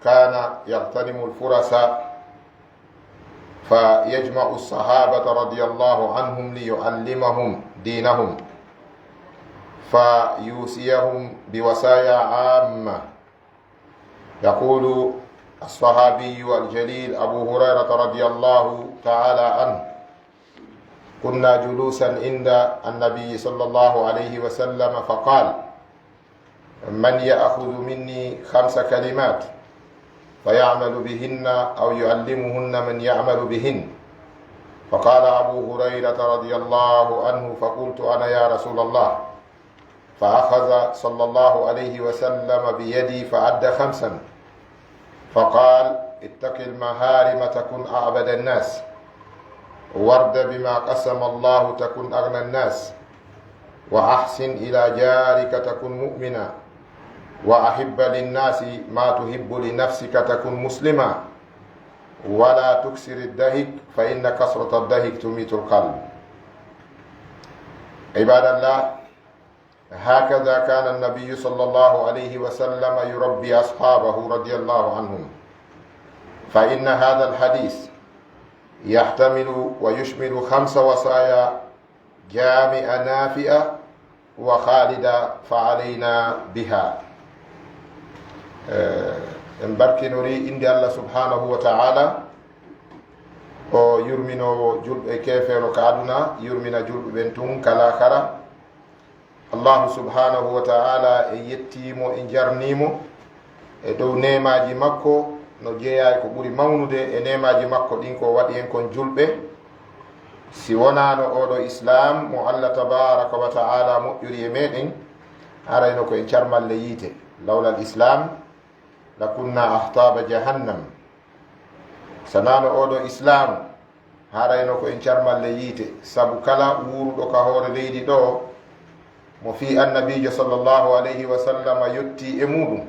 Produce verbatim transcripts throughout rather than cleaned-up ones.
كان يغتنم الفرص فيجمع الصحابة رضي الله عنهم ليعلمهم دينهم، فيوصيهم بوصايا عامة. يقول الصحابي الجليل أبو هريرة رضي الله تعالى عنه: كنا جلوسا عند النبي صلى الله عليه وسلم فقال: من يأخذ مني خمس كلمات فيعمل بهن أو يعلمهن من يعمل بهن؟ فقال أبو هريرة رضي الله عنه: فقلت: أنا يا رسول الله. فأخذ صلى الله عليه وسلم بيدي فعد خمسا، فقال: اتق المحارم تكن أعبد الناس، وارض بما قسم الله تكن أغنى الناس، وأحسن إلى جارك تكن مؤمنا، وأحب للناس ما تحب لنفسك تكن مسلما، ولا تكثر الضحك فإن كثرة الضحك تميت القلب. عباد الله، هكذا كان النبي صلى الله عليه وسلم يربي أصحابه رضي الله عنهم، فإن هذا الحديث يحتمل ويشمل خمس وصايا جامعة نافعة وخالدة فعلينا بها. Eh, en barkinori innde Allah subhanahu wa ta'ala, o yurminoowo julɓe keefeero ka aduna, yurmina julɓe ɓen tun ka laakara. Allahu subhanahu wa ta'ala, en yettii mo, en jarnii mo e dow neemaaji makko, no jeyaa e ko ɓuri mawnude e neemaaji makko ɗin ko o waɗi en kon julɓe. Si wonaano oo ɗoo Islaam mo Allah tabaaraka wa ta'ala moƴƴori e meɗen, arayno ko en carmalle yiite. لولا الإسلام لكنا أحطاب جهنم. Sanaano oo ɗoo Islaamu, harayno ko en carmalle yiite, sabu kala wuuruɗo ka hoore leydi ɗoo, mo fii Annabiijo sallallahu alayhi wa sallam yottii e muuɗum,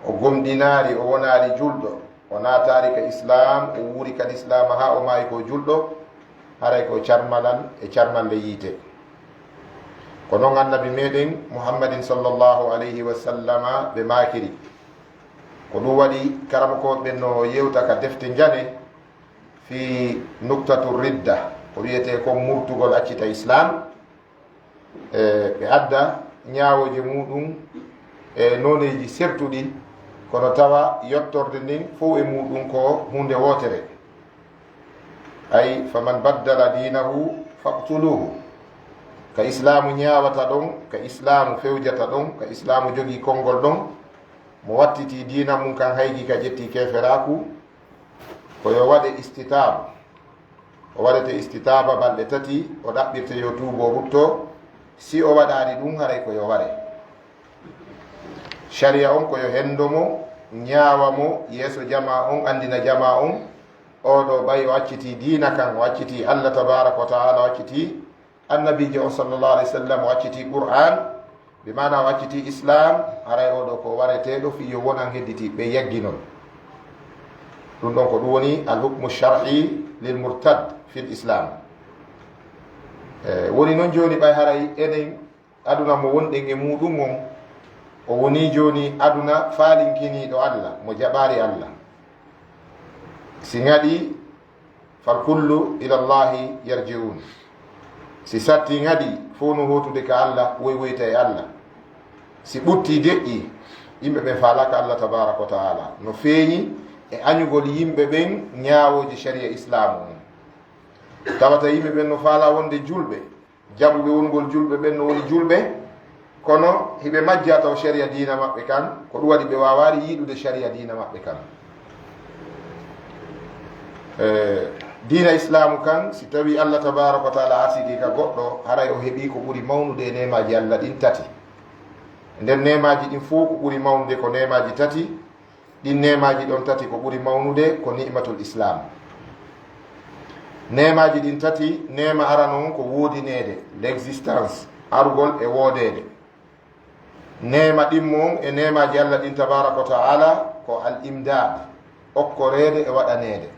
o gomɗinaali, o wonaali julɗo, o naataali ka Islaam, o wuuri ka Lislaam haa o maayi ko julɗo, haray ko carmalal e carmalle yiite. Ko non Annabi meɗen Muhammadin sallallahu alayhi wa sallama ɓe maakiri. Ko ɗum waɗi karamokooɓe ɓen no yewta ka defte njane fii nuktatu ridda, ko wiyetee kon murtugol accita Islaam. E, ɓe adda ñaawooje muuɗum e nooneeji sertuɗi, kono tawa yottorde ndin fow e muuɗum ko huunde wootere. Ay, فمن بدل دينه فاقتلوه. Ka Islaamu ñaawata ɗon, ka Islaamu fewjata ɗon, ka Islaamu jogii konngol ɗon, mo wattitii diina mun kan haygi ka ƴettii keeferaaku, ko yo waɗe istitaaba. O waɗete istitaaba balɗe tati, o ɗaɓɓirte yo tuubu o rutto. Si o waɗaali ɗum, haray ko yo ware. Shari'a on ko yo henndo mo, ñaawa mo yeeso jamaa on, anndina jamaa on, oo ɗoo ɓay o accitii diina kan, o accitii Allah tabaaraka wa ta'ala, o accitii Annabiijo on sallallahu alayhi wa sallam, o accitii Qur'aan, bi maana o accitii Islaam, haray oo ɗoo ko wareteeɗo fii yo wonan hedditii ɓe yagginol. Ɗum ɗon ko ɗum woni al-hukmu shar'i lil murtad fil Islaam. E, woni non jooni ɓay haray enen aduna mo wonɗen e muuɗum on, o wonii jooni aduna faalinkiniiɗo Allah, mo jaɓaali Allah. Si ŋaɗii, fal kullu ila Allahi yarji'un. Si sattii ŋaɗii, fow no hootude ka Allah, woywoyta e Allah. Si ɓuttii deƴƴii, yimɓe ɓen faalaaka Allah tabaaraka wa ta'ala. No feeñi e añugol yimɓe ɓen ñaawooji shari'a Islaamu on. Tawata yimɓe ɓen no faalaa wonde julɓe, jaɓuɓe wongol julɓe ɓen no woni julɓe, kono hiɓe majjaa taw shari'a diina maɓɓe kan, ko ɗum waɗi ɓe waawaali yiɗude shari'a diina maɓɓe kan. E, diina Islaamu kan, si tawii Allah tabaaraka wa ta'ala arsikii ka goɗɗo, haray o heɓii ko ɓuri mawnude e neemaaji Allah ɗin tati. Nder neemaaji ɗin fow ko ɓuri mawnude ko neemaaji tati, ɗin neemaaji ɗon tati ko ɓuri mawnude ko ni'matul Islaam. Neemaaji ɗin tati, neema arano on ko woodineede, l'existence, arugol e woodeede. Neema ɗimmo on e neemaaji Allah ɗin tabaaraka wa ta'ala ko al-imdaad, okkoreede e waɗaneede.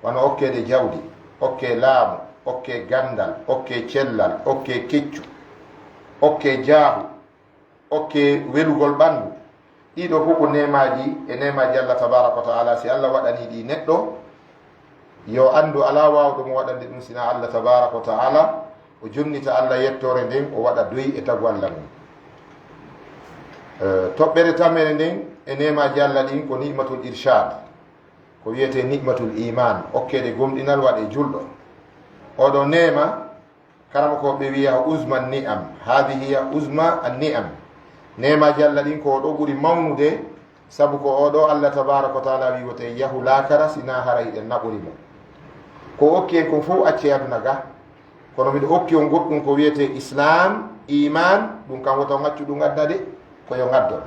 Wano okkeede jawdi, okkee laamu, okkee ganndal, okkee cellal, okkee keccu, okkee jaahu, okkee welugol ɓanndu. Ɗiɗo fof ko neemaaji e neemaaji Allah tabaaraka wa ta'ala. Si Allah waɗanii ɗi neɗɗo, yo anndu alaa waawɗo mo waɗande ɗum sinaa Allah tabaaraka wa ta'ala. O jonnita Allah yettoore nden, o waɗa doy e tagu Allah mum. Eh, toɓɓere tamere nden e neemaaji Allah ɗin ko ni'matul irshad, ko wiyetee ni'matul iman, okkeede gomɗinal waɗee julɗo. Oɗo neema, karamokooɓe wiya uzma ni'am, haadihi hiya uzma an ni'am. Neemaaji Allah ɗin ko oɗo ɓuri mawnude, sabu ko oɗo Allah tabaaraka wa ta'ala wi wote yahu laakara, sinaa hara hiɗen naɓori mo. Ko okki en kon fof acce aduna ga, kono miɗo okki on goɗɗum ko wiyetee islam, iman, ɗum kan wota on accu ɗum aduna de, ko yo ngaddon.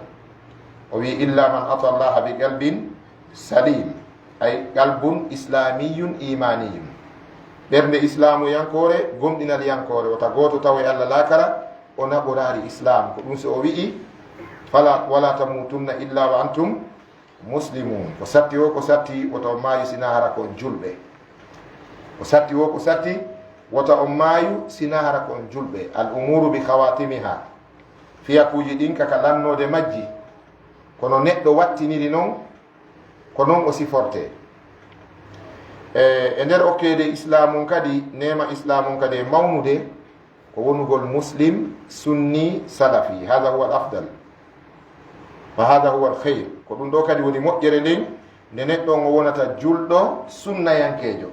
O wi illa man ata Allah bi qalbin salim, ay qalbun islamiyun imaniyun. Ɓernde islaamuyankoore, gomɗinaliyankoore, wota gooto tawo e Allah laakara, o naɓoraari islam. Ko ɗum si o wi'i, fala, wala tamutunna illa wa antum muslimun. Ko satti o, ko satti, wota on maayu sinaa hara ko on julɓe. Ko satti o, ko satti, wota on maayu sinaa hara ko on julɓe. Al umuru bi khawatimiha. Fiyakuuji ɗin ka ka lannoode majji. Kono neɗɗo wattiniri non, ko non o sifortee. E, e nder okkeede islaamun kadi, neema islaamun kadi e mawnude, ko wonugol muslim, sunni, salafi. Hada huwa al afdal. Wa hada huwa al khayr. Ko ɗum ɗo kadi woni moƴƴere nden, nde neɗɗo on o wonata julɗo sunnayankeejo.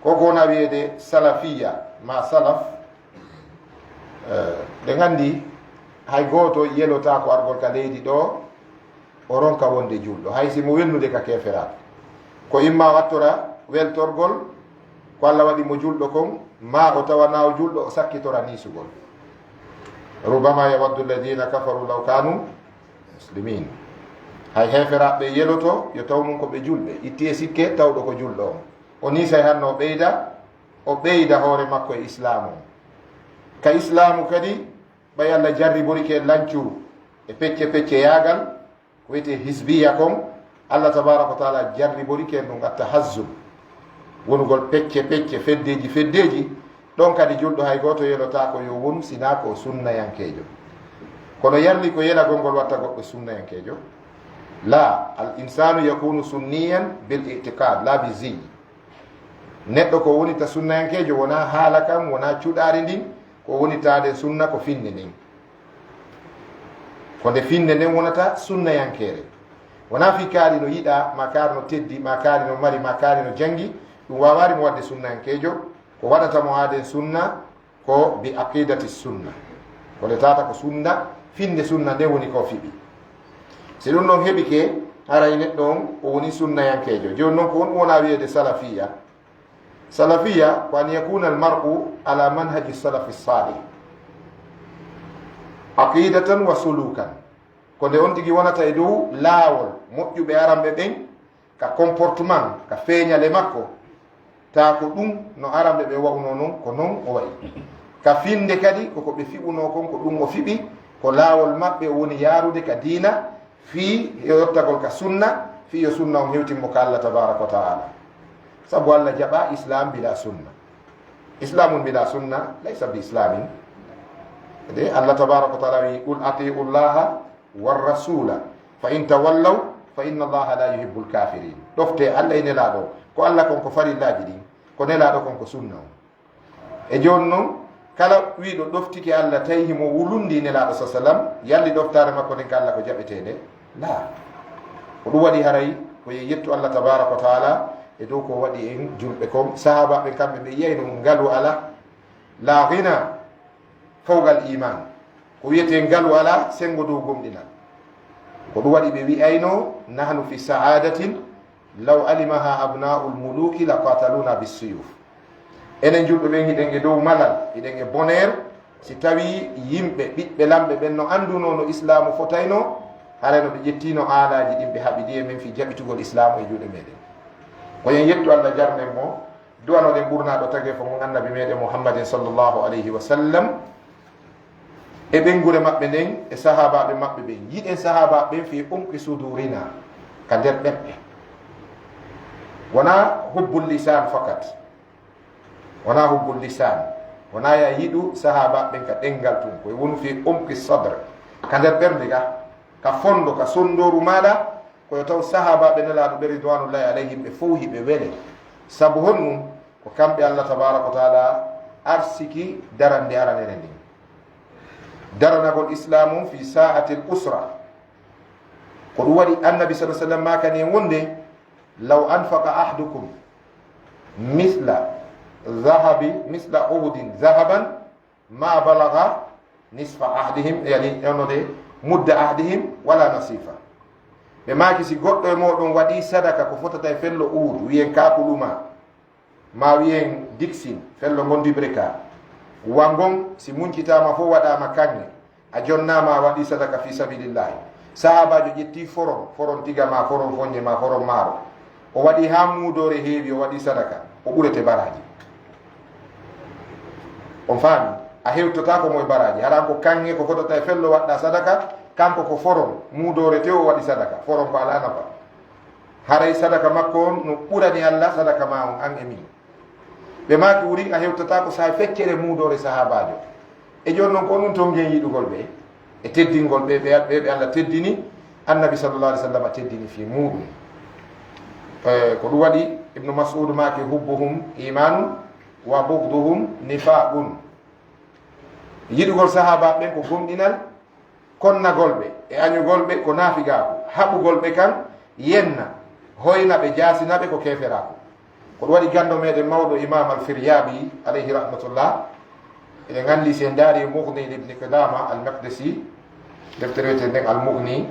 Ko ko wona wiyeede salafiya, ma salaf, eh, ɗen anndi hay gooto yelotaako argol ka leydi ɗo, o ronka wonde julɗo, hay si mo welnude ka keeferaaɓe. Ko imma wattora weltorgol ko Allah waɗi mo julɗo kon, ma o tawa na o julɗo, o sakkitora niisugol. Rubama yawaddu alladhina kafaru law kanu muslimin. Hay heeferaaɓe yeloto yo taw nun ko ɓe julɓe, itti e sikke tawɗo ko julɗo on. O niisay hanno o ɓeyda, o ɓeyda hoore makko e islaamu on. Ka islaamu kadi, ɓay Allah jarriborike lancu e pecce pecce yaagal, ko wiyetee hisbiya kon, Allah tabaaraka wa taala jarriborike ɗum attahazzub, wonugol pecce pecce, feddeeji feddeeji. Ɗon kadi julɗo hay gooto yelotaako yo wonu sinaa ko sunnayankeejo. Kono yarli ko yelagol ngol watta goɗɗo sunnayankeejo? La, al insanu yakunu sunniyan bil i'tiqad, la bi ziy. Neɗɗo ko wonita sunnayankeejo wonaa haala kan, wonaa cuɗaari ndin, ko wonitaade sunna ko finde nden. Ko nde finde nden wonata sunnayankeere. Wonaa fii kaari no yiɗaa, ma kaari no teddi, ma kaari no mari, ma kaari no jangi, ɗum waawaari mo waɗde sunnayankeejo. Ko waɗata mo aaden sunna ko bi aqidati sunna. Ko le tata ko sunna, finde sunna nde woni ko fiɓi. Si ɗum ɗon heɓike, haray neɗɗo on o woni sunnayankeejo. Jooni non ko honɗum wona wiyeede salafiya? Salafiya ko an yakuna al mar'u ala manhaji salafi salih, aqidatan wa sulukan. Ko nde on tigi wonata e dow laawol moƴƴuɓe aranɓe ɓen, ka comportement, ka feeñale makko, taa ko ɗum no aranɓe ɓe wa'unoo non, ko non o wa'i. Ka finde kadi, ko ko ɓe fiɓunoo kon, ko ɗum o fiɓi, ko laawol maɓɓe o woni yaarude ka diina, fii yo yottagol ka sunna, fii yo sunna on hewtin mo ka Allah tabaaraka wa ta'ala. Sabu Allah jaɓaa islam bila sunna. Islamun bila sunna laysa bi islamin. De Allah tabaaraka wa ta'ala wi, "Qul ati'u Allaha war rasula, fa in tawallaw, fa inna Allaha la yuhibbul kafirin." Ɗoftee Allah e Nelaaɗo. Ko Allah kon ko farillaaji ɗin, ko Nelaaɗo kon ko sunna on. E jooni non, kala wiiɗo ɗoftike Allah tawi himo wulundi Nelaaɗo sa sallam, yalli ɗoftaare makko nden ka Allah ko jaɓeteende? La. Ko ɗum waɗi haray ko ye yettu Allah tabaaraka wa taala e dow ko waɗi en julɓe kon. Sahaabaaɓe kamɓe ɓe yiyayno ngalu alaa. La ghina fawqal iman. Ko wiyetee ngalu alaa senngo dow gomɗinal. Ko ɗum waɗi ɓe wi'ayno, "Nahnu fi sa'adatin law alimaha abna'ul muluki la qataluna bis suyuf." Enen julɓe ɓen hiɗen e dow malal, hiɗen e boneer, si tawi yimɓe, ɓiɓɓe lamɓe ɓen no anndunoo no islaamu fotaynoo, haray no ɓe ƴettiino aalaaji ɗin ɓe haɓidi e men fii jaɓitugol islaamu e juuɗe meɗen. Ko yen yettu Allah jarnen mo, du'anoɗen ɓurnaaɗo tageefo mon, Annabi meɗen Muhammadin sallallahu alayhi wa sallam, e ɓeynguure maɓɓe nden, e sahaabaaɓe maɓɓe ɓen. Yiɗen sahaabaaɓe ɓen fii umqi sudurina, ka nder ɓerɗe. Wonaa hubbul lisan fakat. Wonaa hubbul lisan. Wonaa ya yiɗu sahaabaaɓe ɓen ka ɗenngal tun. Ko e wonu fii umqi sadr, ka nder ɓernde ga. ka fondo, ka sondooru maaɗa, ko yo taw sahaabaaɓe Nelaaɗo ɓe, ridwanullahi alayhim, ɓe fow hiɓe wele. Sabu honɗum? Ko kamɓe Allah tabaaraka wa taala arsiki darannde aranere nden. Daranagol Islaamu fi sa'atil usra. Ko ɗum waɗi Annabi sallallahu alaihi wasallam maakani en wonde, "Law anfaqa ahdukum misla dhahabi, misla Uhudin dhahaban, ma balagha nisfa ahdihim," yani, onode, "mudda ahdihim wala nasifa." Ɓe maaki, si goɗɗo e mooɗon waɗi sadaka ko fotata e fello Uhud, wiyen kakuluma, ma wiyen diksin, fello ngondibre ka, wa ngon si muncitaama fof waɗaama kaŋŋe, a jonnaama a waɗi sadaka fi sabilillahi. Sahaabaajo ƴetti foron, foron tiga ma, foron foññe ma, foron maaro. O waɗi haa muudoore heewi, o waɗi sadaka, o ɓurete baraaji. On faami? A hewtotaako mo e baraaji. Hara ko kaŋŋe ko fotata e fello waɗɗa sadaka, kanko ko foron, muudoore tew o waɗi sadaka. Foron ko alaa nafa. Haray sadaka makko on no ɓurani Allah sadaka ma on, an e min. Ɓe maaki, wurin a hewtataako sa feccere muudoore sahaabaajo. E jooni non, ko onon ton ngen yiɗugol ɓe e teddingol ɓe, ɓe, ɓe, ɓe Allah teddini, Annabi sallallahu alaihi wasallam teddini fii muuɗum. Eh, ko ɗum waɗi Ibnu Mas'ud maaki, "Hubbuhum imanun wa bughduhum nifaqun." Yiɗugol sahaabaaɓe ɓen ko gomɗinal, konnagol ɓe e añugol ɓe ko naafigaaku, haɓugol ɓe kan yenna, hoyna ɓe, jaasina ɓe ko keeferaaku. Ko ɗum waɗi ganndo meɗen mawɗo Imam Al-Firyaabi, alayhi rahmatullah, eɗen anndi, si en ndaari Mughni Ibn Qudama Al-Maqdisi, deftere wiyetee nden Al-Mughni,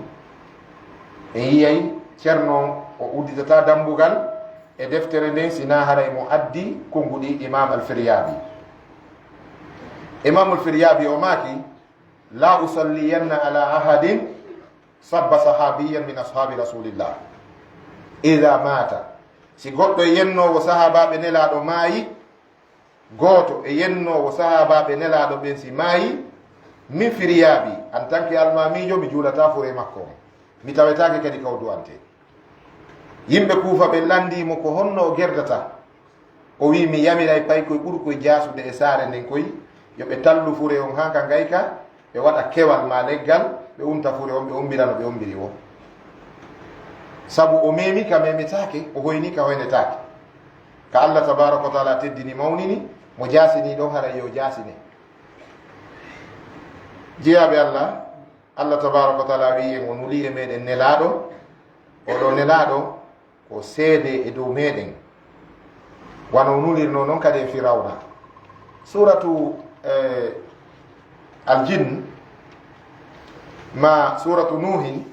en yiyay Ceerno o udditata dambugal e deftere nden, si na haray mo addi konnguɗi Imam Al-Firyaabi. Imam Al-Firyaabi o maaki, "La usalliyanna ala ahadin sabba sahabiyan min ashabi Rasulillah idha mata." Si goɗɗo e yennoowo sahaabaaɓe Nelaaɗo maayi, gooto e yennoowo sahaabaaɓe Nelaaɗo ɓen si maayi, min Firyaabi, en tant que almaamiijo, mi juulataa fure makko on. Mi tawetaake kadi ka o du'antee. Yimɓe Kuufa ɓen lanndii mo ko honno o gerdata. O wi'i, "Mi yamiray paykoy ɓurkoy jaasude e saare nden koy, yo ɓe tallu fure on haa ka ngayka, ɓe waɗa kewal maa leggal, ɓe unta fure on, ɓe ombira no ɓe ombiri woo." Sabu o meemi ka memetaake, o hoyni ka hoynetaake. Ka Allah tabaaraka wa taala teddini, mawnini, mo jaasini ɗon, haray yo jaasine. Jeyaaɓe Allah, Allah tabaaraka wa taala wi'i en o nuli e meɗen Nelaaɗo. Oɗo Nelaaɗo ko seede e dow meɗen, wano o nulirno non kadi e Firawna. Suuratu, eh, Al-Jinn, ma Suuratu Nuuhin,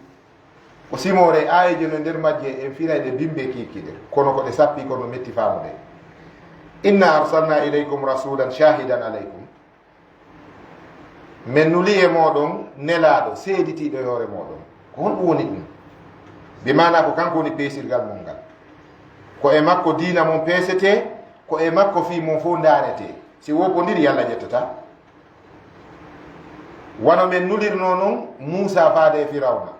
ko simoore aayeeje no nder majje en firay ɗe bimbe kiikiiɗe, kono ko ɗe sappi, kono metti faamude. "Inna arsalna ilaykum rasulan shahidan alaykum." Men nuli e mooɗon nelaaɗo seeditiiɗo e hoore mooɗon. Ko honɗum woni ɗum? Bi maanaa ko kanko woni peesirgal mon ngal. Ko e makko diina mon peesetee, ko e makko fii mon fof ndaaretee. Si woopondiri, Yalla ƴettataa. Wano men nulirnoo non Muusaa faade e Firawna.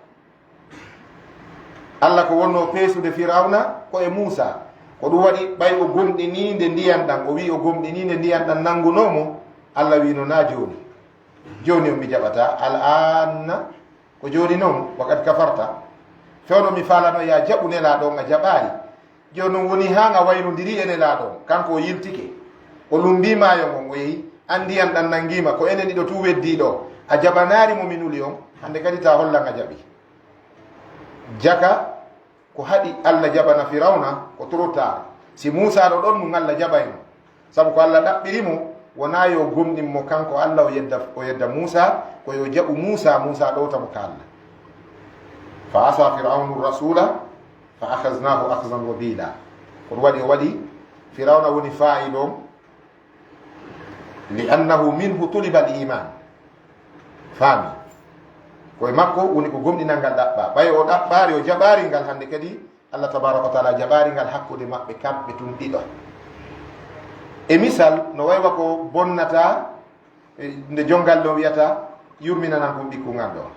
Alla ko wonnoo peesude Firawna ko e Muusaa. Ko ɗum waɗi, ɓay o gomɗinii nde ndiyan ɗan, o wi'i o gomɗinii nde ndiyan ɗan nanngunoo mo, Alla wi'no, "Naa jooni. Jooni on mi jaɓataa. Al-aanna, ko jooni non, wa qad kafarta. Fewndo mi faalano ya jaɓu Nelaaɗo on, a jaɓaali. Jooni non woni haa nga wayrondirii e Nelaaɗo on." Kanko o yiltike. O lumbii maayo ngon, o yehi. An ndiyan ɗan nanngii ma, ko enen ɗiɗo tun weddii ɗoo. A jaɓanaali mo mi nuli on, hannde kadi taa hollan a jaɓi. Jaka ko haɗi Alla jaɓana Firawna ko trop tard. Si Muusaa ɗo ɗon nun Alla jaɓayno. Sabu ko Alla ɗaɓɓiri mo, wonaa yo gomɗin mo kanko Alla, o yedda, o yedda Muusaa, ko yo jaɓu Muusaa, Muusaa ɗowta mo ka Alla. Fa asaa Firawnu rasuula, fa akhaznaahu akhzan wabiila. Ko ɗum waɗi o waɗi Firawna woni faayiɗo on, li annahu minhu tuliba al iman. Faami? Ko e makko woni ko gomɗinal ngal ɗaɓɓaa. Ɓay o ɗaɓɓaali, o jaɓaali ngal, hannde kadi Alla tabaaraka wa taala jaɓaali ngal hakkunde maɓɓe kamɓe tun ɗiɗo. E misal, no waywa ko bonnata, e, nde jonngal ɗon wiyata, "Yurminanan kun ɓikkun an ɗoo.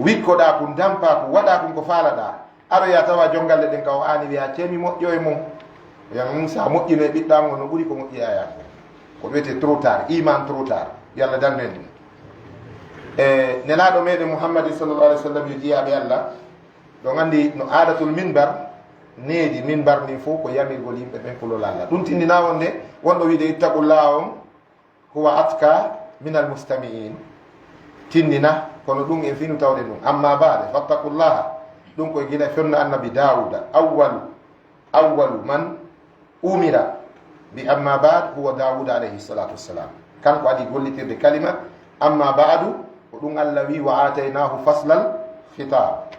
Wikkoɗaa kun, dampaa kun, waɗaa kun ko faalaɗaa." Aroya tawa jonngalle ɗen ka o aani wi'a, "Cee mi moƴƴo e mon." Wi'a, "Muusaa moƴƴino e ɓiɗɗo an on no ɓuri ko moƴƴi e an kon." Ko ɗum wiyetee trop tard, iman trop tard. Yalla dandu en ɗum. E Nelaaɗo meɗen Muhammadin sallallahu alaihi wasallam, yo jiyaaɓe Allah, ɗon anndi no aadatul minbar needi, minbar ndin fof ko yamirgol yimɓe ɓen kulol Allah. Ɗum tindina wonde wonɗo wiide ittaqullaha on huwa atka minal mustami'in. Tindina, kono ɗum en finu tawde ɗum. Amma ba'd, fattaqullaha. Ɗum koye gila fenno annabi Dawuda. Awwalu, awwalu man umira bi amma ba'd huwa Dawuda alayhi salatu wassalam. Kanko adi gollitirde kalima amma ba'du, ko ɗum Allah wi, "Wa atainahu faslal khitab."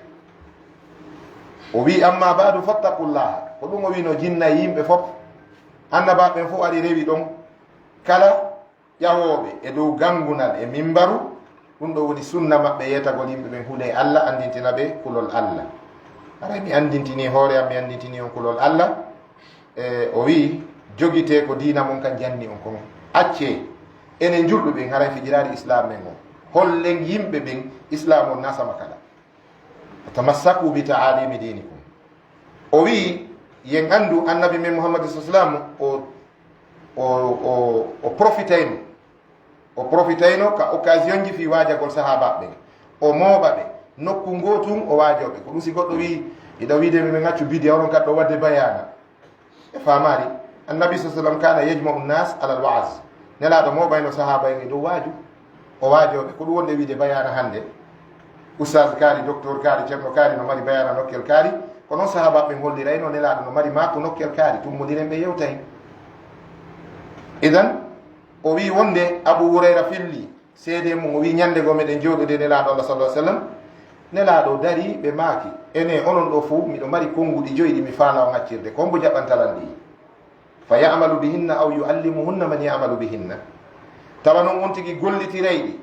O wi, "Amma ba'du fattaqullaha." Ko ɗum o wi no jinna e yimɓe fof. Annabaaɓe ɓen fof ari rewi ɗon. Kala ƴawooɓe e dow ganngunal e mimbaru, ɗum ɗo woni sunna maɓɓe yeetagol yimɓe ɓen huunde e Allah, anndintina ɓe kulol Allah. Haray mi anndintini hoore am, mi anndintini on kulol Allah. E, o wi'i, "Jogitee ko diina mon kan janni on kon. Accee, enen julɓe ɓen, haray fijiraari Islaam men on. Hollen yimɓe ɓen Islaam on nasama kala. Tamassaku bi ta'alimi dinikum." O wi'i, yen anndu Annabi men Muhammad sallallahu alaihi wasallam, o, o, o, o profitayno. O profitayno ka occasion ji fii waajagol sahaabaaɓe ɓen. O mooɓa ɓe. Nokku ngoo tun o waajoo ɓe. Ko ɗum si goɗɗo wi'i, "Iɗa wiide mi, min accu bidiya, onon kadi ɗo waɗde bayaana." E faamaali, Annabi sallallahu alaihi wasallam kana yajma'u nas alal wa'az. Nelaaɗo mooɓayno sahaaba en e dow waaju. O waajoo ɓe. Ko ɗum wonde wiide bayaana hannde. Ustaz kaari, docteur kaari, ceerno kaari no mari bayaana nokkel kaari. Ko noon sahaabaaɓe ɓen hollirayno Nelaaɗo no mari maako nokkel kaari. Tummondiren ɓe yewtay. Idan, o wi'i wonde Abu Hurayra filli seede mum, o wi'i, "Ñande goo meɗen jooɗude Nelaaɗo Allah sallallahu alaihi wasallam, Nelaaɗo darii, ɓe maaki, 'Ene, onon ɗoo fof miɗo mari konnguɗi joyi ɗi mi faalaa on accirde, ko hombo jaɓanta lan ɗi?' Fa ya'malu bihinna aw yu'allimuhunna man ya'malu bihinna." Tawa noon on tigi gollitiray ɗi,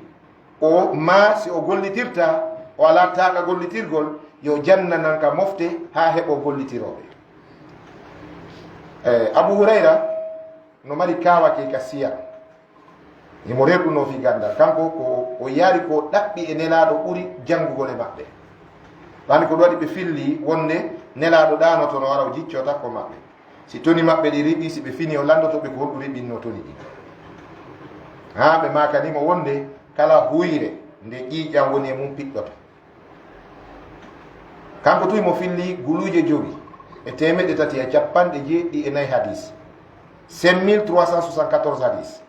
o maa si o gollitirta, o alaa taaqa gollitirgol, yo jannanan ka mofte haa heɓoo gollitirooɓe. Eh, Abu Hurayra no mari kaawake ka siyar. Himo rerɗunoo fii ganndal. Kanko ko o yaari ko ɗaɓɓi e Nelaaɗo ɓuri janngugol e maɓɓe. Ɗaani ko ɗum waɗi ɓe filli wonde Nelaaɗo ɗaanoto no wara o jiccoo takko maɓɓe. Si toni maɓɓe ɗi riɓi, si ɓe fini o lanndoto ɓe ko honɗum riɓinnoo toni ɗin. Haa ɓe maakani mo wonde kala huyre nde ƴiiƴan woni e mum piɗɗoto. Kanko tun mo filli guluuje jowi e teemeɗɗe tati e capanɗe jeeɗiɗi e nayi hadis. Cinq mille trois cent soixante-quatorze hadis.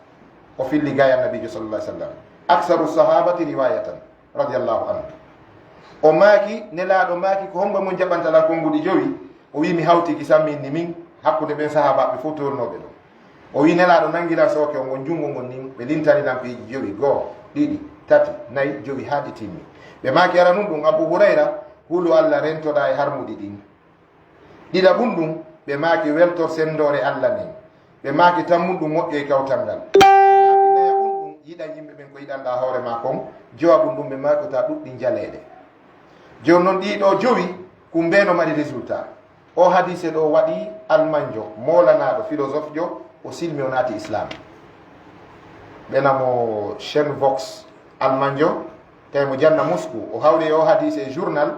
O filli gay Annabiijo sallallahu alaihi wasallam. Aksaru sahabati riwayatan, radiyallahu anhu. O maaki, Nelaaɗo maaki, "Ko hombo mon jaɓanta lan konnguɗi jowi?" O wi'i, "Mi hawti ki samminni min hakkunde ɓen sahaabaaɓe fof toornooɓe ɗon." O wi'i, "Nelaaɗo, nanngiran sooke on, on junngo ngon nin, ɓe lintani lan piiji jowi, goo, ɗiɗi, tati, nayi, jowi, haa ɗi timmi." Ɓe maaki, "Aranun ɗum, Abu Hurayra, hulu Allah rentoɗaa e harmuɗi ɗin." Ɗiɗaɓun ɗum, ɓe maaki, "Weltor senndoore Allah nden." Ɓe maaki, "Tammun ɗum, moƴƴoy kawtal ngal." Ɓe maaki, "Nayaɓun ɗum, yiɗan yimɓe ɓen ko yiɗanɗaa hoore maa kon." Jowaɓun ɗum, ɓe maaki, "Ko taa ɗuɗɗin jaleeɗe." Jooni non ɗii ɗoo jowi, kumbe no mari résultat. O hadise ɗoo waɗi Almanjo, moolanaaɗo, philosophe jo, o silmi, o naati Islam. Ɓe namo Chaîne Vox Almanjo, tawi mo janna Moscou, o hawri e o hadise e journal,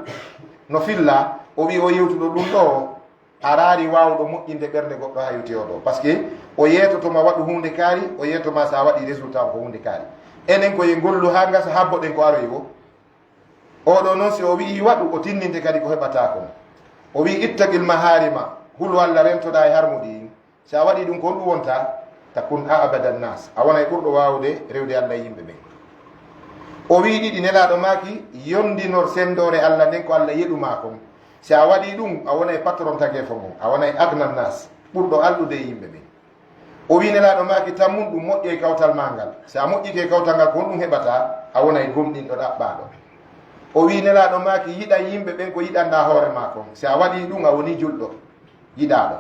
no filla, o wi'i o yewtuɗo ɗum ɗoo, a raari waawuɗo moƴƴinde ɓernde goɗɗo haywti o ɗoo. Parce que o yeetoto ma waɗu huunde kaari, o yeeto ma so a waɗi résultat on ko huunde kaari. Enen ko ye ngollu haa ngasa habbo ɗen ko aroyi o. Oɗo noon, si o wi'i waɗu, o tinninte kadi ko heɓata kon. O wi'i, "Ittaqil maharima, hulu Allah, rentoɗaa e harmuɗi ɗin." Si a waɗi ɗum, ko honɗum wonta? "Takun a'bada nnas, a wonay ɓurɗo waawude rewde Allah e yimɓe ɓen." O wi'i ɗiɗi, Nelaaɗo maaki, "Yondinor senndoore Allah nden ko Allah yeɗu maa kon." Si a waɗi ɗum, a wonay patron tageefo ngon, a wonay agna nnas, ɓurɗo alɗude e yimɓe ɓen. O wi'i, Nelaaɗo maaki, "Tammun ɗum, moƴƴoy kawtal maa ngal." Si a moƴƴike kawtal ngal, ko honɗum heɓata? A wonay gomɗinɗo ɗaɓɓaaɗo. O wi'i, Nelaaɗo maaki, "Yiɗan yimɓe ɓen ko yiɗanɗaa hoore maa kon." Si a waɗii ɗum, a wonii julɗo yiɗaaɗo.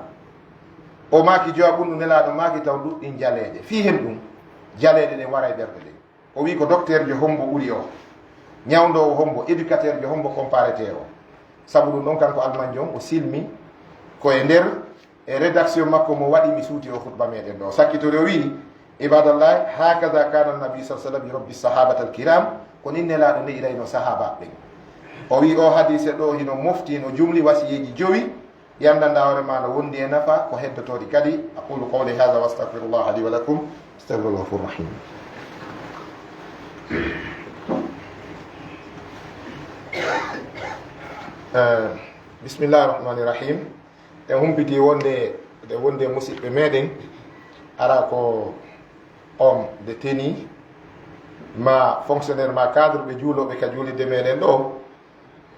O maaki, "Jowaɓun ɗum, Nelaaɗo maaki, taw ɗuɗɗin jaleeɗe." Fii hen ɗum, jaleeɗe ɗen wara e ɓerɗe ɗen. O wi'i, "Ko docteur jo hombo ɓuri o? Ñawndoowo hombo, éducateur jo hombo comparetee o?" Sabu ɗum ɗon, kanko Almanjo on, o silmi ko e nder e rédaction makko mo waɗi mi suuti o khutba meɗen ɗo. Sakkitori o wi'i, "Ibadallah, hakada kana Nabi sallallahu alaihi wasallam yurabbi sahabata al-kiram." Ko nin Nelaaɗo ne'irayno sahaaba ɓen. O wi'i o hadise ɗo hino mofti, hino jumli wasiyeeji jowi, ɗi anndanɗaa hoore maa no wondi e nafa, ko heddotooɗi kadi. Aqulu qawli hadha wa astaghfirullah li wa lakum. Astaghfirullah ghafurur rahim. Eh, bismillahi rahmani rahim. En humpiti wonde, de wonde musidɓe meɗen, ara ko homme de tenue, ma fonctionnaire, ma cadre, ɓe juuloɓe ka juulirde meɗen ɗo.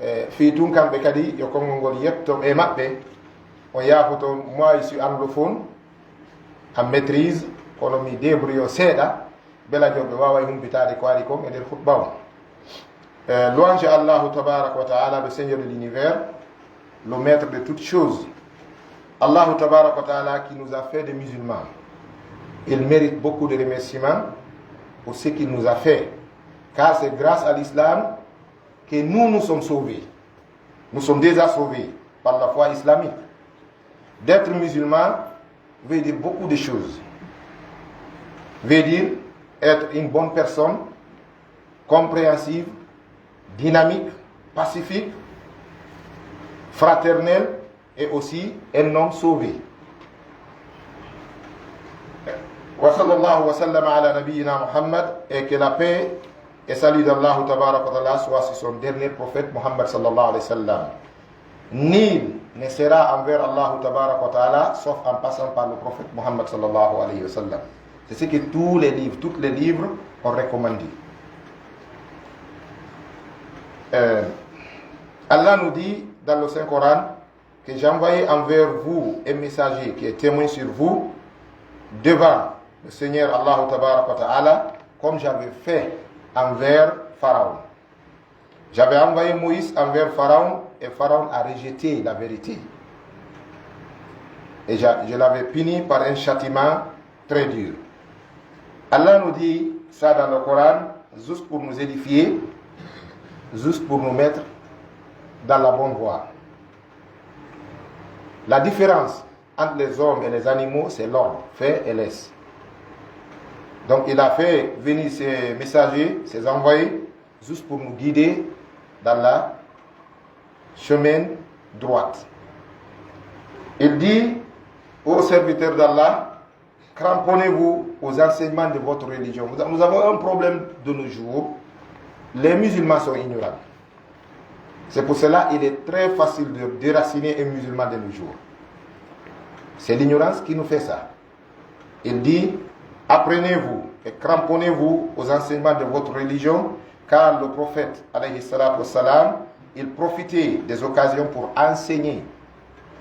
Eh, fii tun kamɓe kadi, yo konngol ngol yetto e maɓɓe. On yaafoto, moi, je suis anglophone, en maîtrise, kono mi débrouille seeɗa, bela joɓe waaway humpitaade ko ari kon e nder khutba on. Eh, louange à Allahu tabaraka wa ta'ala, le Seigneur de l'univers, le maître de toutes choses. Allahu tabaraka wa ta'ala qui nous a fait des musulmans. Il mérite beaucoup de remerciements pour ce qu'il nous a fait. Car c'est grâce à l'islam que nous nous sommes sauvés. Nous sommes déjà sauvés par la foi islamique. D'être musulman veut dire beaucoup de choses. Veut dire être une bonne personne, compréhensive, dynamique, pacifique, fraternelle et aussi un homme sauvé. Wa sallallahu wa sallam ala nabiyyina Muhammad, et que la paix et salut d'Allah tabaraka wa ta'ala soit sur son dernier prophète Muhammad sallallahu alayhi wa sallam. Nul ne sera envers Allah tabaraka wa ta'ala sauf en passant par le prophète Muhammad sallallahu alayhi wa sallam. C'est ce que tous les livres, tous les livres ont recommandé. Euh, Allah nous dit dans le Saint Coran que j'envoie envers vous un messager qui est témoin sur vous devant le Seigneur Allah tabaraka wa ta'ala, comme j'avais fait envers Pharaon. J'avais envoyé Moïse envers Pharaon et Pharaon a rejeté la vérité. Et je, je l'avais puni par un châtiment très dur. Allah nous dit ça dans le Coran, juste pour nous édifier, juste pour nous mettre dans la bonne voie. La différence entre les hommes et les animaux, c'est l'ordre, fais et laisse. Donc il a fait venir ces messagers, ces envoyés, juste pour nous guider dans la chemin droite. Il dit aux serviteurs d'Allah, cramponnez-vous aux enseignements de votre religion. Nous avons un problème de nos jours. Les musulmans sont ignorants. C'est pour cela qu'il est très facile de déraciner un musulman de nos jours. C'est l'ignorance qui nous fait ça. Il dit, apprenez-vous et cramponnez-vous aux enseignements de votre religion, car le prophète, alayhi salatu wassalam, il profitait des occasions pour enseigner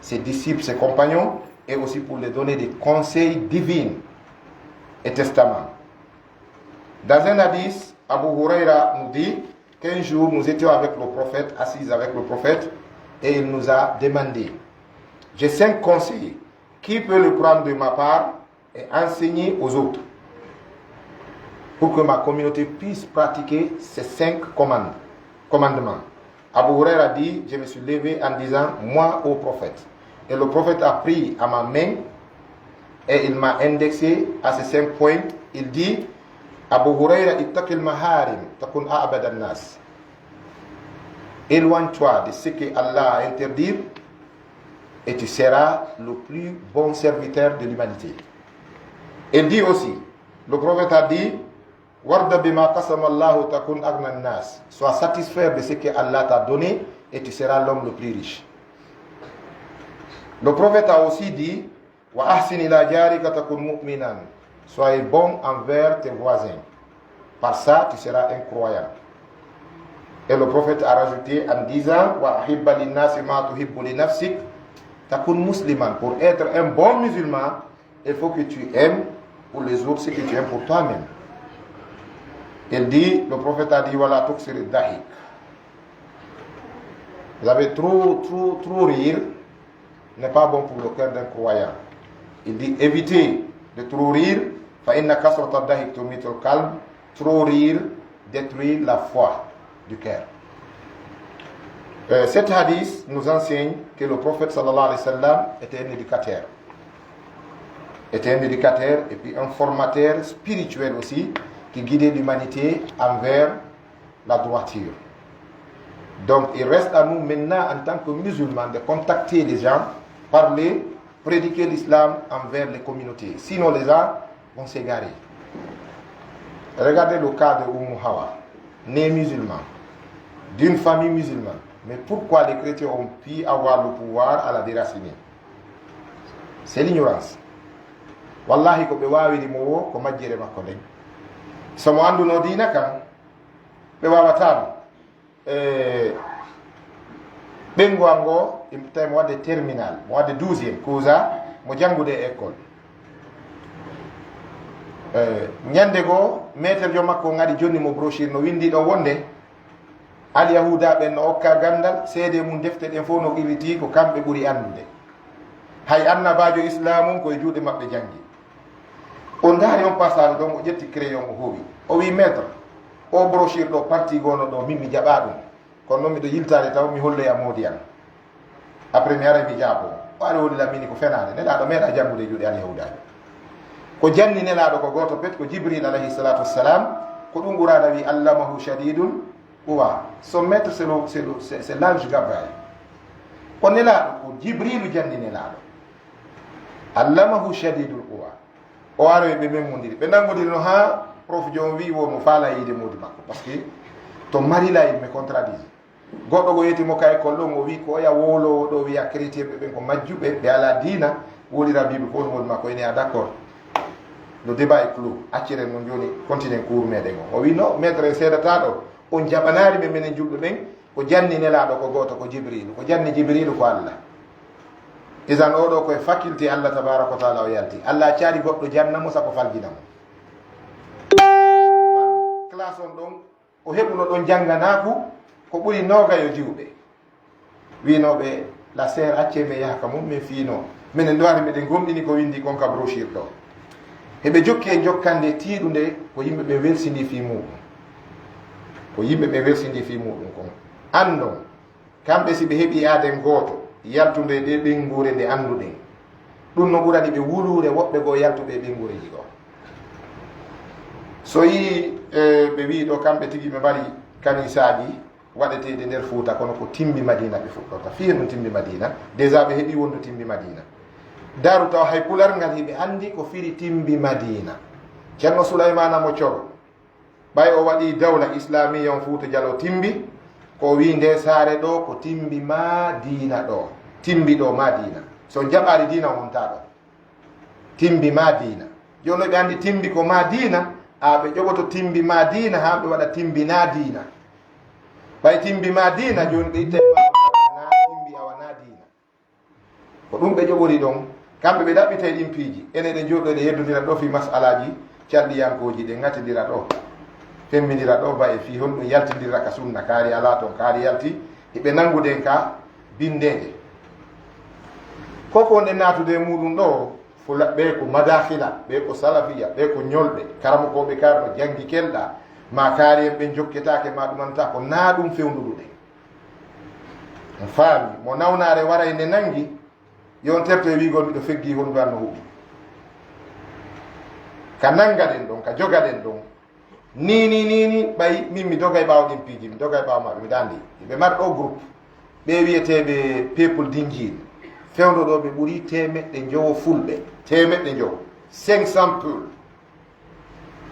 ses disciples, ses compagnons, et aussi pour les donner des conseils divins et testaments. Dans un hadith, Abu Huraira nous dit qu'un jour nous étions avec le prophète, assises avec le prophète, et il nous a demandé, j'ai cinq conseils, qui peut le prendre de ma part et enseigner aux autres pour que ma communauté puisse pratiquer ces cinq commandes, commandements. Abu Huraira dit, je me suis levé en disant, moi au prophète. Et le prophète a pris à ma main et il m'a indexé à ces cinq points. Il dit, Abu Huraira, ittaqil maharim, takun a'bad an-nas. Éloigne-toi de ce que Allah a interdit et tu seras le plus bon serviteur de l'humanité. Il dit aussi, le prophète a dit, warda bima qasama Allahu takun aghna an-nas. Sois satisfait de ce que Allah t'a donné et tu seras l'homme le plus riche. Le prophète a aussi dit, wa ahsin ila jarika takun mu'minan. Sois bon envers tes voisins. Par ça, tu seras un croyant. Et le prophète a rajouté en disant, wa ahibba linnasi ma tuhibbu li nafsik, takun musliman. Pour être un bon musulman, il faut que tu aimes pour les autres ce que tu aimes pour toi-même. Il dit, le prophète a dit, wala tuksir dahik. Vous avez trop, trop, trop rire n'est pas bon pour le cœur d'un croyant. Il dit, évitez de trop rire, fa inna kasrata dahik tumitul qalb, trop rire détruit la foi du cœur. Euh, cet hadith nous enseigne que le prophète sallallahu alayhi wa sallam était un éducateur. Était un éducateur et puis un formateur spirituel aussi, qui guidait l'humanité envers la droiture. Donc, il reste à nous maintenant, en tant que musulmans, de contacter les gens, parler, prédiquer l'islam envers les communautés. Sinon, les gens vont s'égarer. Regardez le cas de Oumou Hawa, né musulman, d'une famille musulmane. Mais pourquoi les chrétiens ont pu avoir le pouvoir à la déraciner? C'est l'ignorance. Wallahi, ko ɓe waawiri mo wo, ko majjere makko nden. So mo annduno diina kan, ɓe waawataano. E ɓeyngu an ngo, tawi mo waɗde terminal, mo waɗde douzième, kuusa, mo janngude e école. E ñande goo, maître jo makko ngari jonni mo brochure no winndi ɗon wonde, Alyahuuda ɓen no okka ganndal, seede mum defte ɗen fof no qirritii, ko kamɓe ɓuri anndude. Hay annabaajo Islaam on ko e juuɗe maɓɓe janngi. O ndaari on passage ɗon, o ƴetti crayon, o hoowi. O wi, "Maître, o brochure ɗo parti goono ɗo, min mi jaɓaa ɗum. Kono noon miɗo yiltaade taw mi holloya moodi an. Après mi ara mi jaabo." O ari woni lamini ko fenaande. Nelaaɗo meeɗa janngude e juuɗe Alyahuudaajo. Ko janni Nelaaɗo ko gooto pet, ko Jibril alayhi salatu wassalam. Ko ɗum Quraana wi, "Allamahu shadidul quwa." Son maître, c'est le, c'est le, c'est, c'est l'ange Gabriel. Ko Nelaaɗo, ko Jibrilu janni Nelaaɗo. "Allamahu shadidul quwa." O aroyi ɓe memodiri. Ɓe nanngodiri no haa prof jo on wi wo mo faala yiide moodi makko. Parce que to marila yimɓe contradit. Goɗɗo go yeti mo ka école ɗon, o wi ko oya wowlowo ɗo wiya chrétien ɓe ɓen ko majjuɓe, ɓe ala diina, wolira Bible ko woni moodi makko, ene a d'accord. Le débat est clos. Acciren non joni, continuen cours meɗen o. O wi no, maître en seedata ɗo, on jaɓanaali ɓe menen julɓe ɓen, ko janni Nelaaɗo ko gooto, ko Jibrilu. Ko janni Jibrilu ko Allah. Isan oɗo ko e faculté Allah tabaraka wa taala o yalti. Allah caari goɗɗo janna mo sako faljina mo. Classe on ɗon, o heɓuno ɗon jannganaaku ko ɓuri noogayo diwɓe. Wiinooɓe, "La sœur, accee mi yaha ka mum, min fiino. Minen ɗo ari miɗen gomɗini ko winndi kon ka brochure ɗo." Heɓe jokki e jokkande tiiɗunde, ko yimɓe ɓe welsindi fii muuɗum. Ko yimɓe ɓe welsindi fii muuɗum kon. Anndon, kamɓe si ɓe heɓii aaden gooto, yaltunde e ɗee ɓeynguure nde annduɗen, ɗum no ɓurani ɓe wuluure woɓɓe goo yaltuɓe e ɓeynguureeji goo. So yii, e, ɓe wii ɗo kamɓe tigi ɓe mari kanisaaji waɗeteeɗi nder Fuuta, kono ko Timbi Madiina ɓe fuɗɗorta. Fii e ɗum Timbi Madiina, déjà ɓe heɓii wondu Timbi Madiina. Daaru taw hay pular ngal hiɓe anndi ko firi Timbi Madiina. Ceerno Sulaymaana mo Coro, ɓay o waɗii dawla islaamiya on Fuuta Jaloo Timbi, ko o wii nde saare ɗo ko Timbi Madiina ɗo. Timbi ɗo Madiina. So on jaɓaali diina on wontaa ɗo. Timbi Madiina. Jooni ɓe anndi Timbi ko Madiina, a ɓe ƴoɓoto Timbi Madiina haa ɓe waɗa Timbi Nadiina. Ɓay Timbi Madiina jooni ɓe ittay ma na Timbi awa Nadiina. Ko ɗum ɓe ƴoɓori ɗon. Kamɓe ɓe ɗaɓɓitay ɗin piiji. Enen eɗen jooɗo eɗen yeddondira ɗo fii masalaaji calɗiyankooji, ɗen ŋatindira ɗo. Femmindira ɗo ba e fii honɗum yaltindirra ka sunna. Kaari alaa ton, kaari yalti. Hiɓe nanngude en ka binndeeje. Ko ko wonɗen naatude e muuɗum ɗo, fula, ɓe ko madakhila, ɓe ko salafiya, ɓe ko ñolɓe, karamokooɓe kaari no janngi kelɗa, ma kaari en ɓen jokketaake, ma ɗumanta ko naa ɗum fewnduɗuɗen. On faami, mo nawnaare waray nde nanngi, yo on terto e wiigol miɗo feggii hondu an no huɓi. Ka nanngaɗen ɗon, ka jogaɗen ɗon, Ni, ni, ni, ni, ɓay min mi dogay ɓaawo ɗin piiji, mi dogay ɓaawo maɓɓe, mi ɗaandi. Ɓe mari ɗo groupe, ɓe wiyeteeɓe People Dinjin. Fewndo ɗo ɓe ɓuri teemeɗɗe njowo fulɓe, teemeɗɗe njowo, cinq cents Peul.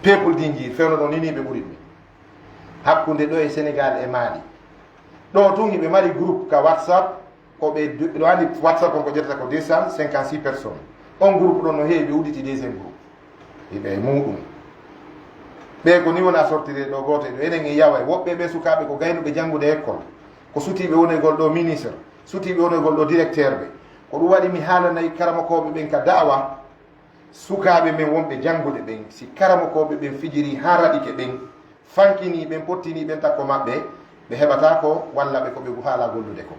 People Dinjin, fewndo ɗo ni, ni ɓe ɓuri ɗum. Hakkunde ɗo e Sénégal e Mali. Ɗo tun hiɓe mari groupe ka WhatsApp, ko ɓe du-, ɗo andi WhatsApp on ko ƴettata ko deux cent cinquante-six personnes. On groupe ɗon no heewi, ɓe udditi deuxième groupe. Hiɓe e muuɗum. Ɓe ko ni wona sortire ɗo gooto e ɗo. Enen e yawa e woɓɓe ɓe sukaaɓe ko gaynuɓe janngude école. Ko sutiiɓe wonoygol ɗo ministre. Sutiiɓe wonoygol ɗo directeur ɓe. Ko ɗum waɗi mi haalanay karamokooɓe ɓen ka da'awa. Sukaaɓe men wonɓe janngude ɓen, si karamokooɓe ɓen fijiri haa raɗike ɓen, fankinii ɓen, pottinii ɓen takko maɓɓe, ɓe heɓataa ko walla ɓe ko ɓe haala gollude ko.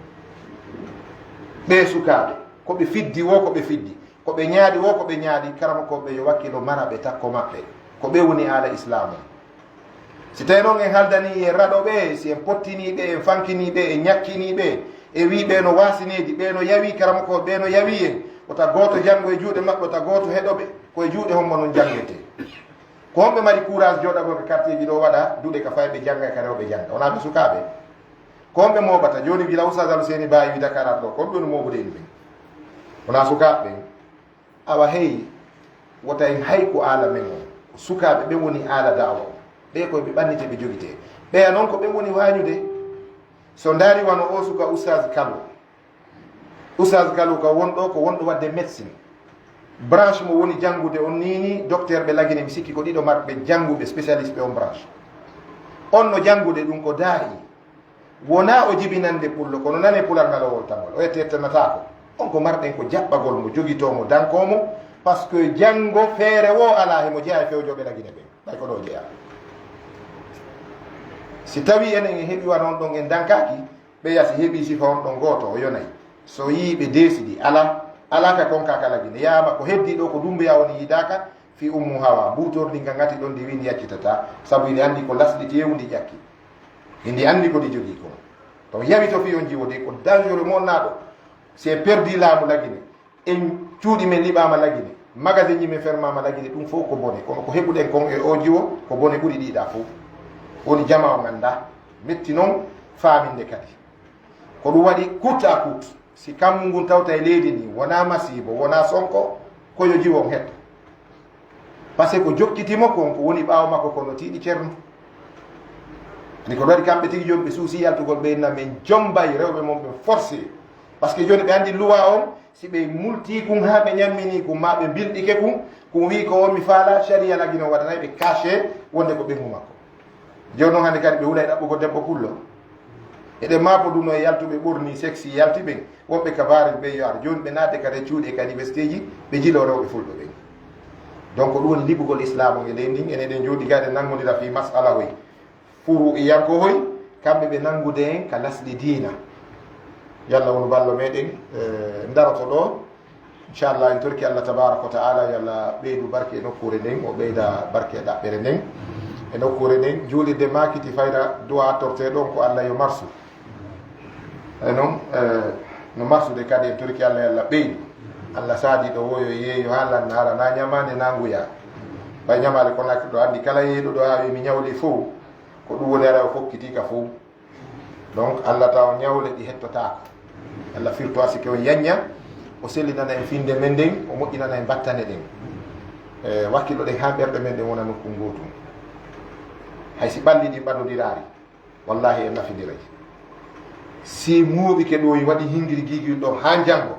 Ɓee sukaaɓe, ko ɓe fiddi woo, ko ɓe fiddi, ko ɓe ñaaɗi woo, ko ɓe ñaaɗi, karamokooɓe yo wakkilo mara ɓe takko maɓɓe. Ko ɓe woni aala Islaamu. Si tawii noon en haldanii e raɗo ɓe, si en pottinii ɓe, en fankinii ɓe, en ñakkinii ɓe, e wii ɓe no waasineeji, ɓe no yawii karamokooɓe, ɓe no yawii en, wota gooto janngo e juuɗe maɓɓe, wota gooto heɗo ɓe, ko e juuɗe hombo noon janngetee? Ko homɓe mari courage jooɗagol ka quartier ji ɗo waɗa duɗe ka fayɓe jannga e ka rewɓe jannga? Wonaa ɓe sukaaɓe? Ko homɓe mooɓata? Jooni gila Oustaz Alhuseyni Ba e wi Dakar ɗo, ko homɓe woni mooɓude yimɓe? Wonaa sukaaɓe ɓen? Awa hey, wota en hay ko aala men on. Ko sukaaɓe ɓen woni aala da'awa on. Ɓe koye ɓe ɓannite ɓe jogitee. Ɓeya noon ko ɓen woni waañude. So ndaari wano o suka Oustaz Kalo. Oustaz Kalo ka wonɗo, ko wonɗo waɗde médecine. Branche mo woni janngude on nii nii, docteur ɓe Lagine, mi sikki ko ɗiɗo marɓe jannguɓe spécialiste ɓe on branche. On no janngude ɗum ko daa'i. Wonaa o jibinande pullo, kono nane pular ngal o woltangol. O yette yettanataako. On ko marɗen ko jaɓɓagol mo, jogitoo mo, dankoo mo, parce que janngo feere wo alaa he mo jeyaa e fewjooɓe Lagine ɓen. Ɓay ko ɗo jeyaa. Si tawii enen en heɓi wano on ɗon en dankaaki, ɓeya si heɓii sifa on ɗon gooto, o yonay. So yii ɓe deesidi, alaa, alaa ka kon ka ka Lagine. Yaama ko heddii ɗo ko Dumbuya woni yiidaaka, fii Ummu Hawa, mbuutordi nga ngati ɗon ndi wii ndi yaccitataa, sabu hiɗi anndi ko lasɗi teewu ndi ƴakki. Hiɗi anndi ko ndi jogii kon. To yawi to fii on jiwo de, ko dangereux mo on naaɗo. C'est perdu laamu Lagine. En cuuɗi men liɓaama Lagine, magasinji men fermaama Lagine, ɗum fof ko bone. Kono ko heɓuɗen kon e o jiwo, ko bone ɓuri ɗiɗa fof. Woni jama on annda, metti noon faaminde kadi. Ko ɗum waɗi coûte à coûte, si kammu ngun tawta e leydi ndi, wonaa Masiibo, wonaa Sonko, ko yo jiwo on hetto. Parce que ko jokkiti mo kon, ko woni ɓaawo makko kon no tiiɗi Ceerno. Ani ko ɗum waɗi kamɓe tigi jooni ɓe suusi yaltugol, ɓe inna men jombay rewɓe mon ɓe forcé. Parce que jooni ɓe anndi luwa on, si ɓe multi kun haa ɓe ñammini kun, maa ɓe mbilɗike kun, kun wii ko on mi faala, sariya Lagine waɗanay ɓe caché wonde ko ɓeyngu makko. Jooni noon hannde kadi ɓe hulay ɗaɓɓugol debbo pullo. Eɗen maapo duno e yaltuɓe ɓorni sexy yalti ɓen, wonɓe ka baare ɓe yo ar. Jooni ɓe naatde kadi e cuuɗi e ka universitéji, ɓe jiloo rewɓe fulɓe ɓen. Donc ɗum woni liɓugol Islaam on e leydi ndin. Enen eɗen jooɗi gade nanngondira fii masala hoy. Furu e yanko hoy, kamɓe ɓe nanngude en ka lasɗi diina. Yalla wonu ballo meɗen, eh, daroto ɗo. Inchallah, en torki Allah tabaraka wa ta'ala, yo Allah ɓeydu barke e nokkuure nden, o ɓeyda barke e ɗaɓɓere nden. E nokkuure nden, juulirde maakiti fayda du'a torte ɗon ko Allah yo marsu. E noon, eh, no marsude kadi en torki Allah, yo Allah ɓeydu. Allah saadi ɗo woyo yeeyo haa lanna hara na ñamaande na nguya. Ɓay ñamaale ko nakki ɗo anndi kala yeeyɗo ɗo haa wi mi ñawli fow, ko ɗum woni ara o fokkiti ka fow. Donc, Allah taw ñawle ɗi hettotaako. Allah firto asike on yañña, o sellinana en finnde men nden, o moƴƴinana en battane ɗen. E, wakkilo ɗen haa ɓerɗe men ɗen wona nokku ngootum. Hay si ɓalli ɗin ɓadodiraari, wallahi en nafindiray. Si muuɓike ɗo, waɗi hingiri giigil ɗo haa janngo,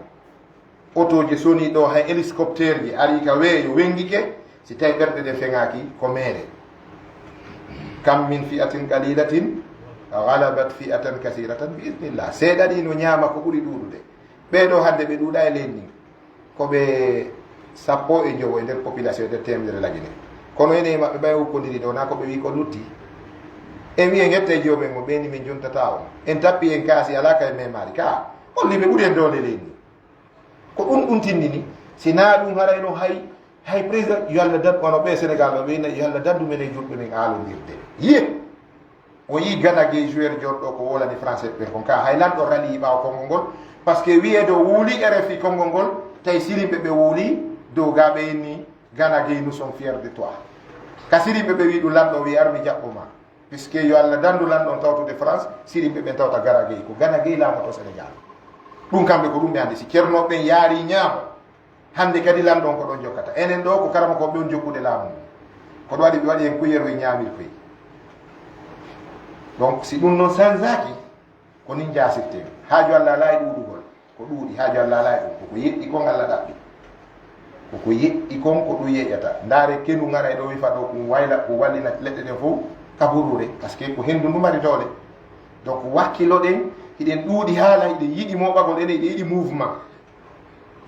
otooji soni ɗo, hay hélicoptère ji ari ka weeyo, wenngike, si tawi ɓerɗe ɗe feŋaaki, ko meere. Kam min fi'atin qalilatin ghalabat fi'atan kathiratan bi idnillah. Seeɗa ɗi no ñaama ko ɓuri ɗuuɗude. Ɓee ɗo hannde ɓe ɗuuɗa e leydi ndin. Ko ɓe sappo e jowo e nder population e nder teemedere Lagine. Kono ene e maɓɓe ɓay ukkodiri ɗo, na ko ɓe wi ko lutti. En wi en etta e joomen mo ɓe ni min jontata on. En tappi en kaasi alaa kay memari ka. Holli ɓe ɓuri en doole leydi ndin. Ko ɗum ɗum tindini, si naa ɗum haray no hay, hay président, yo Allah dad-, wano ɓe Sénégal ɗo, ɓe ina, yo Allah daddu men e julɓe men aalondirde. Yiye, o yii Gana Gueye joueur jooɗɗo ko wolani français ɓen kon ka, hay lanɗo rali ɓaawo konngol ngol, parce que wiyeede o wuuli R F I konngol ngol, tawi sirimɓe ɓe wuuli, dow ga ɓe inni, Gana Gueye, nous sommes fiers de toi. Ka sirimɓe ɓe wi ɗum lanɗo wi ar mi jaɓɓo ma. Puisque yo Allah dandu lanɗo on tawtude France, sirimɓe ɓen tawta Gana Gueye, ko Gana Gueye laamoto Sénégal. Ɗum kamɓe ko ɗum ɓe anndi. Si ceernooɓe ɓen yaari ñaamo, hannde kadi lanɗo on ko ɗon jokkata. Enen ɗo ko karamokooɓe on jokkude laamu ngun. Ko ɗum waɗi ɓe waɗi en kuyeru e ñaamirkoy. Donc, si ɗum noon sanzaaki, ko nin jaasirten. Haaju Allah alaa e ɗuuɗugol. Ko ɗuuɗi haaju Allah alaa e ɗum. Koko yeɗɗi kon Allah ɗaɓɓi. Koko yeɗɗi kon ko ɗum yeƴata. Ndaare kenu ŋara e ɗo wifa ɗo ko wayla, ko wallina leɗɗe ɗen fof kaburuure. Parce que ko henndu ndu mari doole. Donc wakkiloɗen, hiɗen ɗuuɗi haala, hiɗen yiɗi mooɓagol, enen hiɗen yiɗi mouvement.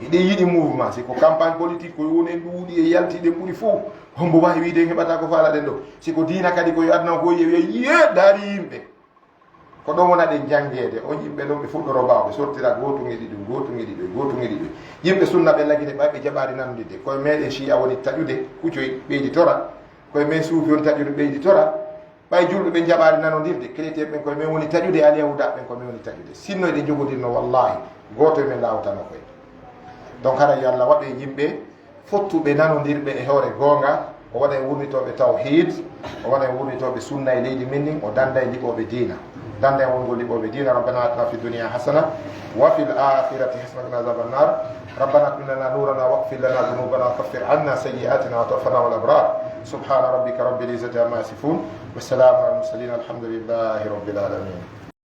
Hiɗen yiɗi mouvement. Si ko campagne politique, ko woni en ɗuuɗi e yalti, ɗen ɓuri fof. Hombo wawi wiide en heɓata ko faalaɗen ɗo. Si ko diina kadi, ko yo aduna ko wiye, wiye, yiye, daari yimɓe. Ko ɗon wona ɗen janngeede, on yimɓe ɗon ɓe fuɗɗoro ɓaawo, ɓe sortira gootum e ɗiɗum, gootum e ɗiɗoy, gootum e ɗiɗoy. Yimɓe sunna ɓe Lagine ɓay ɓe jaɓaali nanondirde. Koye meɗen Shi'a woni taƴude, kucoy ɓeyditora. Koye men suufi woni taƴude ɓeyditora. Ɓay julɓe ɓen jaɓaali nanondirde, chrétien ɓen koye men woni taƴude, alyahuda ɓen koye men woni taƴude. Sinno eɗen jogodirno, wallahi, gooto e men laawtano koye. Donc, hara yo Allah waɗe yimɓe fottuɓe nanondirɓe e hoore goonga, o waɗa e wurnitooɓe tawhiid, o waɗa e wurnitooɓe sunna e leydi men ndin, o dannda e liɓooɓe diina. Dannda e wongol liɓooɓe diina. ربنا آتنا في الدنيا حسنة وفي الآخرة حسنة وقنا عذاب النار. ربنا أتمم لنا نورنا واغفر لنا ذنوبنا وكفر عنا سيئاتنا وتوفنا مع الأبرار. سبحان ربك رب العزة عما يصفون. والسلام على المرسلين. الحمد لله رب العالمين.